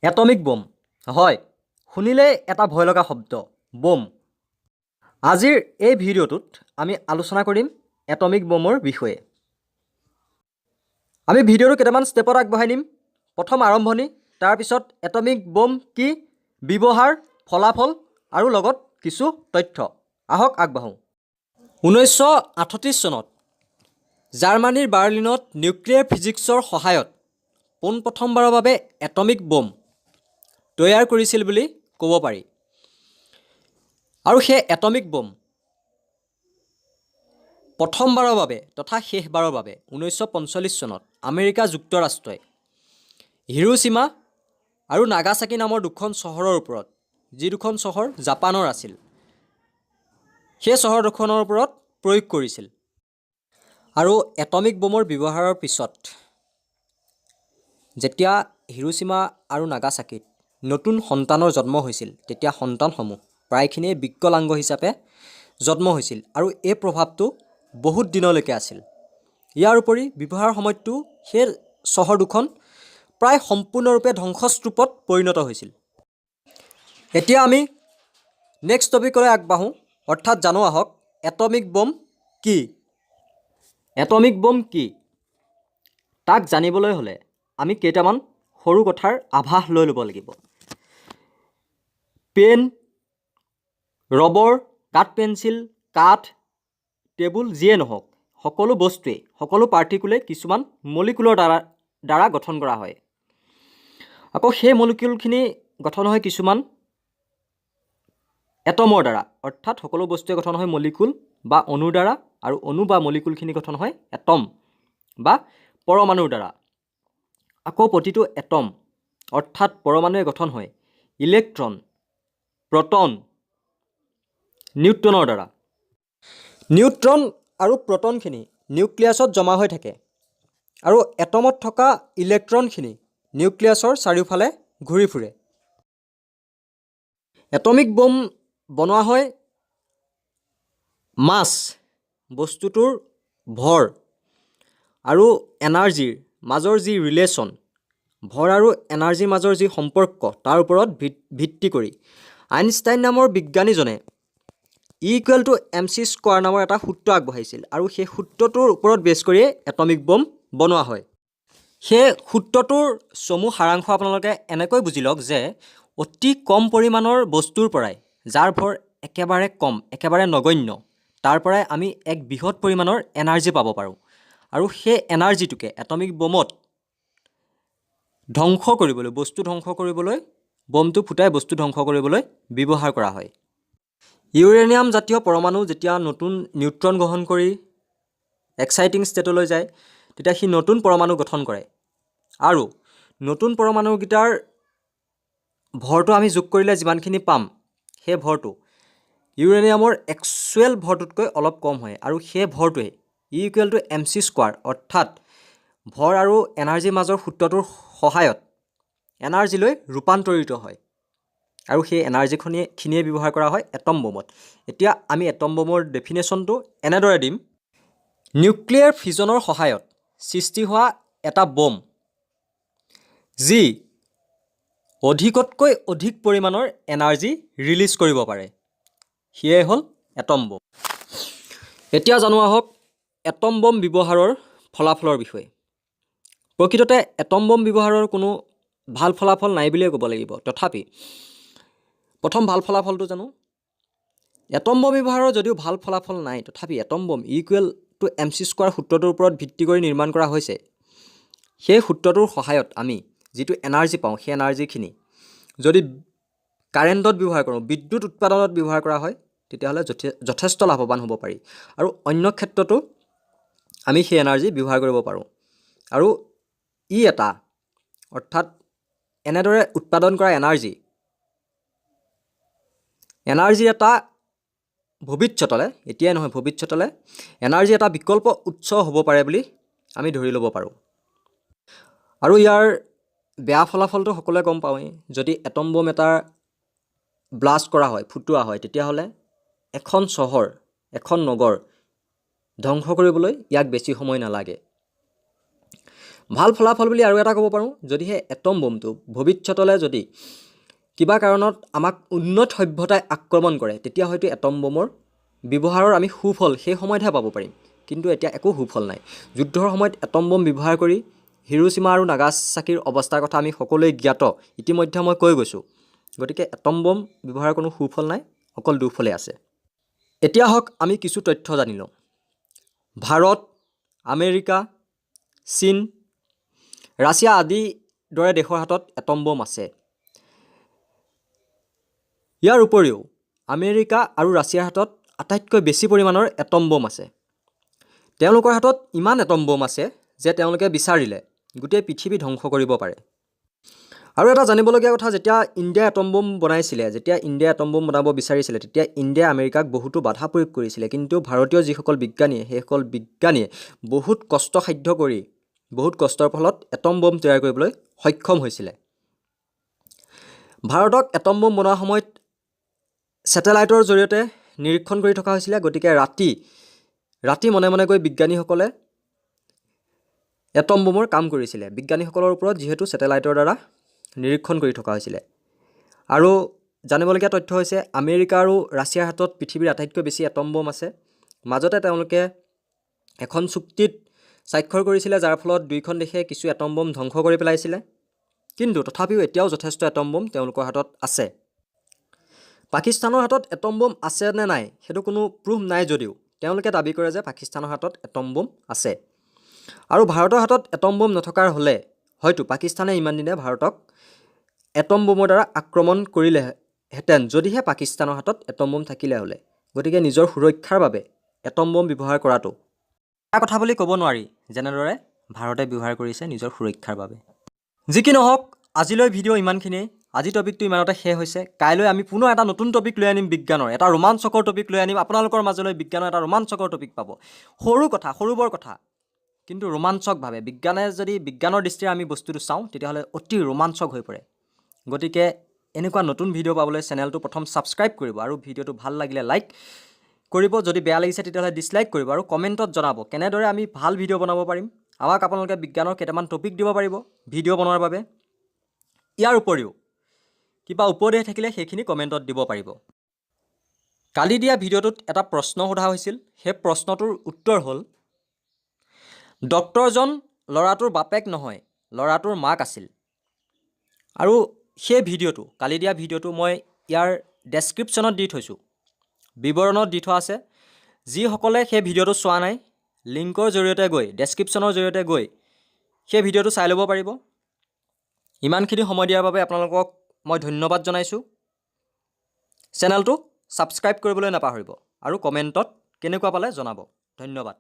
Atomic বম হয়, শুনিলেই এটা ভয় লগা শব্দ, বম। আজিৰ এই ভিডিঅ'টোত আমি আলোচনা কৰিম এটমিক বমৰ বিষয়ে। আমি ভিডিঅ'টো কেইটামান ষ্টেপত আগবঢ়াই নিম। প্ৰথম আৰম্ভণি, তাৰপিছত এটমিক বম কি, ব্যৱহাৰ, ফলাফল আৰু লগত কিছু তথ্য। আহক আগবাঢ়োঁ। 1938 চনত জাৰ্মানীৰ বাৰ্লিনত নিউক্লিয়াৰ ফিজিক্সৰ সহায়ত পোনপ্ৰথমবাৰৰ বাবে এটমিক বম তৈয়াৰ কৰিছিল বুলি ক'ব পাৰি। আৰু সেই এটমিক বম প্ৰথমবাৰৰ বাবে তথা শেষবাৰৰ বাবে 1945 চনত আমেৰিকা যুক্তৰাষ্ট্ৰই হিৰোচিমা আৰু নাগাচাকি নামৰ দুখন চহৰৰ ওপৰত, যি দুখন চহৰ জাপানৰ আছিল, সেই চহৰ দুখনৰ ওপৰত প্ৰয়োগ কৰিছিল। আৰু এটমিক বমৰ ব্যৱহাৰৰ পিছত যেতিয়া হিৰোচিমা আৰু নাগাচাকিত নতুন সন্তানৰ জন্ম হৈছিল, তেতিয়া সন্তানসমূহ প্ৰায়খিনিয়ে বিকলাংগ হিচাপে জন্ম হৈছিল আৰু এই প্ৰভাৱটো বহুত দিনলৈকে আছিল। ইয়াৰ উপৰি ব্যৱহাৰৰ সময়ততো সেই চহৰ দুখন প্ৰায় সম্পূৰ্ণৰূপে ধ্বংসস্তূপত পৰিণত হৈছিল। এতিয়া আমি নেক্সট টপিকলৈ আগবাঢ়োঁ, অৰ্থাৎ জানো আহক এটমিক বম কি। এটমিক বম কি, তাক জানিবলৈ হ'লে আমি কেইটামান সৰু কথাৰ আভাস লৈ ল'ব লাগিব। পেন, ৰবৰ, কাঠ পেঞ্চিল, কাঠ, টেবুল, যিয়ে নহওক, সকলো বস্তুৱেই, সকলো পাৰ্টিকুলেই কিছুমান মলিকুলৰ দ্বাৰা গঠন কৰা হয়। আকৌ সেই মলিকুলখিনি গঠন হয় কিছুমান এটমৰ দ্বাৰা। অৰ্থাৎ সকলো বস্তুৱে গঠন হয় মলিকুল বা অণুৰ দ্বাৰা আৰু অণু বা মলিকুলখিনি গঠন হয় এটম বা পৰমাণুৰ দ্বাৰা। আকৌ প্ৰতিটো এটম, অৰ্থাৎ পৰমাণুৱে গঠন হয় ইলেক্ট্ৰন, প্ৰটন, নিউট্ৰনৰ দ্বাৰা। নিউট্ৰন আৰু প্ৰটনখিনি নিউক্লিয়াছত জমা হৈ থাকে আৰু এটমত থকা ইলেক্ট্ৰনখিনি নিউক্লিয়াছৰ চাৰিওফালে ঘূৰি ফুৰে। এটমিক বম বনোৱা হয় মাছ, বস্তুটোৰ ভৰ আৰু এনাৰ্জিৰ মাজৰ যি ৰিলেশ্যন, ভৰ আৰু এনাৰ্জিৰ মাজৰ যি সম্পৰ্ক, তাৰ ওপৰত ভিত্তি কৰি। আইনষ্টাইন নামৰ বিজ্ঞানীজনে E equal to m c square নামৰ এটা সূত্ৰ আগবঢ়াইছিল আৰু সেই সূত্ৰটোৰ ওপৰত বেছ কৰিয়ে এটমিক বম বনোৱা হয়। সেই সূত্ৰটোৰ চমু সাৰাংশ আপোনালোকে এনেকৈ বুজি লওক যে অতি কম পৰিমাণৰ বস্তুৰ পৰাই, যাৰ ভৰ একেবাৰে কম, একেবাৰে নগণ্য, তাৰ পৰাই আমি এক বৃহৎ পৰিমাণৰ এনাৰ্জি পাব পাৰোঁ আৰু সেই এনাৰ্জিটোকে এটমিক বমত ধ্বংস কৰিবলৈ, বস্তু ধ্বংস কৰিবলৈ, বমটো ফুটাই বস্তু ধ্বংস কৰিবলৈ ব্যৱহাৰ কৰা হয়। ইউৰেনিয়াম জাতীয় পৰমাণু যেতিয়া নতুন নিউট্ৰন গ্ৰহণ কৰি এক্সাইটিং ষ্টেটলৈ যায়, তেতিয়া সি নতুন পৰমাণু গঠন কৰে আৰু নতুন পৰমাণুকেইটাৰ ভৰটো আমি যোগ কৰিলে যিমানখিনি পাম, সেই ভৰটো ইউৰেনিয়ামৰ একচুৱেল ভৰটোতকৈ অলপ কম হয় আৰু সেই ভৰটোৱে E equal to m c square, অৰ্থাৎ ভৰ আৰু এনাৰ্জিৰ মাজৰ সূত্ৰটোৰ সহায়ত এনাৰ্জিলৈ ৰূপান্তৰিত হয় আৰু সেই এনাৰ্জিখিনিয়ে ব্যৱহাৰ কৰা হয় এটম বমত। এতিয়া আমি এটম বমৰ ডেফিনেশ্যনটো এনেদৰে দিম: নিউক্লিয়াৰ ফিজনৰ সহায়ত সৃষ্টি হোৱা এটা বম, যি অধিকতকৈ অধিক পৰিমাণৰ এনাৰ্জি ৰিলিজ কৰিব পাৰে, সিয়েই হ'ল এটম বম। এতিয়া জানো আহক এটম বম ব্যৱহাৰৰ ফলাফলৰ বিষয়ে। প্ৰকৃততে এটম বম ব্যৱহাৰৰ কোনো ভাল ফলাফল নাই বুলিয়ে ক'ব লাগিব। তথাপি প্ৰথম ভাল ফলাফলটো জানো। এটম বম ব্যৱহাৰৰ যদিও ভাল ফলাফল নাই, তথাপি atom bomb equal to m c square সূত্ৰটোৰ ওপৰত ভিত্তি কৰি নিৰ্মাণ কৰা হৈছে। সেই সূত্ৰটোৰ সহায়ত আমি যিটো এনাৰ্জি পাওঁ, সেই এনাৰ্জিখিনি যদি কাৰেণ্টত ব্যৱহাৰ কৰোঁ, বিদ্যুৎ উৎপাদনত ব্যৱহাৰ কৰা হয়, তেতিয়াহ'লে যথেষ্ট লাভৱান হ'ব পাৰি আৰু অন্য ক্ষেত্ৰতো আমি সেই এনাৰ্জি ব্যৱহাৰ কৰিব পাৰোঁ। আৰু ই এটা, অৰ্থাৎ এনেদৰে উৎপাদন কৰা এনাৰ্জি এটা ভৱিষ্যতলৈ, এতিয়াই নহয়, ভৱিষ্যতলৈ এনাৰ্জি এটা বিকল্প উৎস হ'ব পাৰে বুলি আমি ধৰি ল'ব পাৰোঁ। আৰু ইয়াৰ বেয়া ফলাফলটো সকলোৱে গম পাওঁৱেই। যদি এটম বম এটা ব্লাষ্ট কৰা হয়, ফুটোৱা হয়, তেতিয়াহ'লে এখন চহৰ, এখন নগৰ ধ্বংস কৰিবলৈ ইয়াক বেছি সময় নালাগে। ভাল ফলাফল বুলি আৰু এটা ক'ব পাৰোঁ, যদিহে এটম বোমটো ভৱিষ্যতলৈ যদি কিবা কাৰণত আমাক উন্নত সভ্যতাই আক্ৰমণ কৰে, তেতিয়া হয়তো এটম বোমৰ ব্যৱহাৰৰ আমি সুফল সেই সময়তহে পাব পাৰিম। কিন্তু এতিয়া একো সুফল নাই। যুদ্ধৰ সময়ত এটম বোম ব্যৱহাৰ কৰি হিৰোচিমা আৰু নাগাচাকিৰ অৱস্থাৰ কথা আমি সকলোৱে জ্ঞাত, ইতিমধ্যে মই কৈ গৈছোঁ। গতিকে এটম বোম ব্যৱহাৰৰ কোনো সুফল নাই, অকল দুফলেই আছে। এতিয়া হওক আমি কিছু তথ্য জানি লওঁ। ভাৰত, আমেৰিকা, চীন, ৰাছিয়া আদি দৰে দেশৰ হাতত এটম বোম আছে। ইয়াৰ উপৰিও আমেৰিকা আৰু ৰাছিয়াৰ হাতত আটাইতকৈ বেছি পৰিমাণৰ এটম বোম আছে। তেওঁলোকৰ হাতত ইমান এটম বোম আছে যে তেওঁলোকে বিচাৰিলে গোটেই পৃথিৱী ধ্বংস কৰিব পাৰে। আৰু এটা জানিবলগীয়া কথা, যেতিয়া ইণ্ডিয়াই এটম বোম বনাইছিলে, যেতিয়া ইণ্ডিয়াই এটম বোম বনাব বিচাৰিছিলে, তেতিয়া ইণ্ডিয়াই আমেৰিকাক বহুতো বাধা প্ৰয়োগ কৰিছিলে। কিন্তু ভাৰতীয় যিসকল বিজ্ঞানীয়ে, সেইসকল বিজ্ঞানীয়ে বহুত কষ্টসাধ্য কৰি, বহুত কষ্টৰ ফলত এটম বোম তৈয়াৰ কৰিবলৈ সক্ষম হৈছিলে। ভাৰতক এটম বোম বনোৱাৰ সময়ত ছেটেলাইটৰ জৰিয়তে নিৰীক্ষণ কৰি থকা হৈছিলে। গতিকে ৰাতি ৰাতি মনে মনে গৈ বিজ্ঞানীসকলে এটম বোমৰ কাম কৰিছিলে। বিজ্ঞানীসকলৰ ওপৰত যিহেতু ছেটেলাইটৰ দ্বাৰা নিৰীক্ষণ কৰি থকা হৈছিলে। আৰু জানিবলগীয়া তথ্য হৈছে, আমেৰিকা আৰু ৰাছিয়াৰ হাতত পৃথিৱীৰ আটাইতকৈ বেছি এটম বোম আছে। মাজতে তেওঁলোকে এখন চুক্তিত স্বাক্ষৰ কৰিছিলে, যাৰ ফলত দুয়োখন দেশে কিছু এটম বোম ধ্বংস কৰি পেলাইছিলে। কিন্তু তথাপিও এতিয়াও যথেষ্ট এটম বোম তেওঁলোকৰ হাতত আছে। পাকিস্তানৰ হাতত এটম বোম আছে নে নাই সেইটো কোনো প্ৰুফ নাই যদিও তেওঁলোকে দাবী কৰে যে পাকিস্তানৰ হাতত এটম বোম আছে। আৰু ভাৰতৰ হাতত এটম বোম নথকাৰ হ'লে হয়তো পাকিস্তানে ইমান দিনে ভাৰতক এটম বোমৰ দ্বাৰা আক্ৰমণ কৰিলেহেঁতেন, যদিহে পাকিস্তানৰ হাতত এটম বোম থাকিলে হ'লে। গতিকে নিজৰ সুৰক্ষাৰ বাবে এটম বোম ব্যৱহাৰ কৰাটো বেয়া কথা বুলি ক'ব নোৱাৰি, যেনেদৰে ভাৰতে ব্যৱহাৰ কৰিছে নিজৰ সুৰক্ষাৰ বাবে। যি কি নহওক, আজিলৈ ভিডিঅ' ইমানখিনিয়েই। আজি টপিকটো ইমানতে শেষ হৈছে। কাইলৈ আমি পুনৰ এটা নতুন টপিক লৈ আনিম, বিজ্ঞানৰ এটা ৰোমাঞ্চকৰ টপিক লৈ আনিম আপোনালোকৰ মাজলৈ। বিজ্ঞানৰ এটা ৰোমাঞ্চকৰ টপিক পাব। সৰু কথা, সৰু বৰ কথা, কিন্তু ৰোমাঞ্চকভাৱে বিজ্ঞানে যদি বিজ্ঞানৰ দৃষ্টিৰে আমি বস্তুটো চাওঁ, তেতিয়াহ'লে অতি ৰোমাঞ্চক হৈ পৰে। গতিকে এনেকুৱা নতুন ভিডিঅ' পাবলৈ চেনেলটো প্ৰথম ছাবস্ক্ৰাইব কৰিব আৰু ভিডিঅ'টো ভাল লাগিলে লাইক কৰিব, যদি বেয়া লাগিছে তেতিয়াহ'লে ডিছলাইক কৰিব আৰু কমেণ্টত জনাব কেনেদৰে আমি ভাল ভিডিঅ' বনাব পাৰিম। আমাক আপোনালোকে বিজ্ঞানৰ কেইটামান টপিক দিব পাৰিব ভিডিঅ' বনোৱাৰ বাবে। ইয়াৰ উপৰিও কিবা উপদেশ থাকিলে সেইখিনি কমেণ্টত দিব পাৰিব। কালি দিয়া ভিডিঅ'টোত এটা প্ৰশ্ন সোধা হৈছিল। সেই প্ৰশ্নটোৰ উত্তৰ হ'ল, ডক্টৰজন ল'ৰাটোৰ বাপেক নহয়, ল'ৰাটোৰ মাক আছিল। আৰু সেই ভিডিঅ'টো, কালি দিয়া ভিডিঅ'টো মই ইয়াৰ ডেছক্ৰিপশ্যনত দি থৈছোঁ, বিৱৰণত দি থোৱা আছে। যিসকলে সেই ভিডিঅ'টো চোৱা নাই, লিংকৰ জৰিয়তে গৈ, ডেছক্ৰিপশ্যনৰ জৰিয়তে গৈ সেই ভিডিঅ'টো চাই ল'ব পাৰিব। ইমানখিনি সময় দিয়াৰ বাবে আপোনালোকক মই ধন্যবাদ জনাইছোঁ। চেনেলটো ছাবস্ক্ৰাইব কৰিবলৈ নাপাহৰিব আৰু কমেণ্টত কেনেকুৱা পালে জনাব। ধন্যবাদ।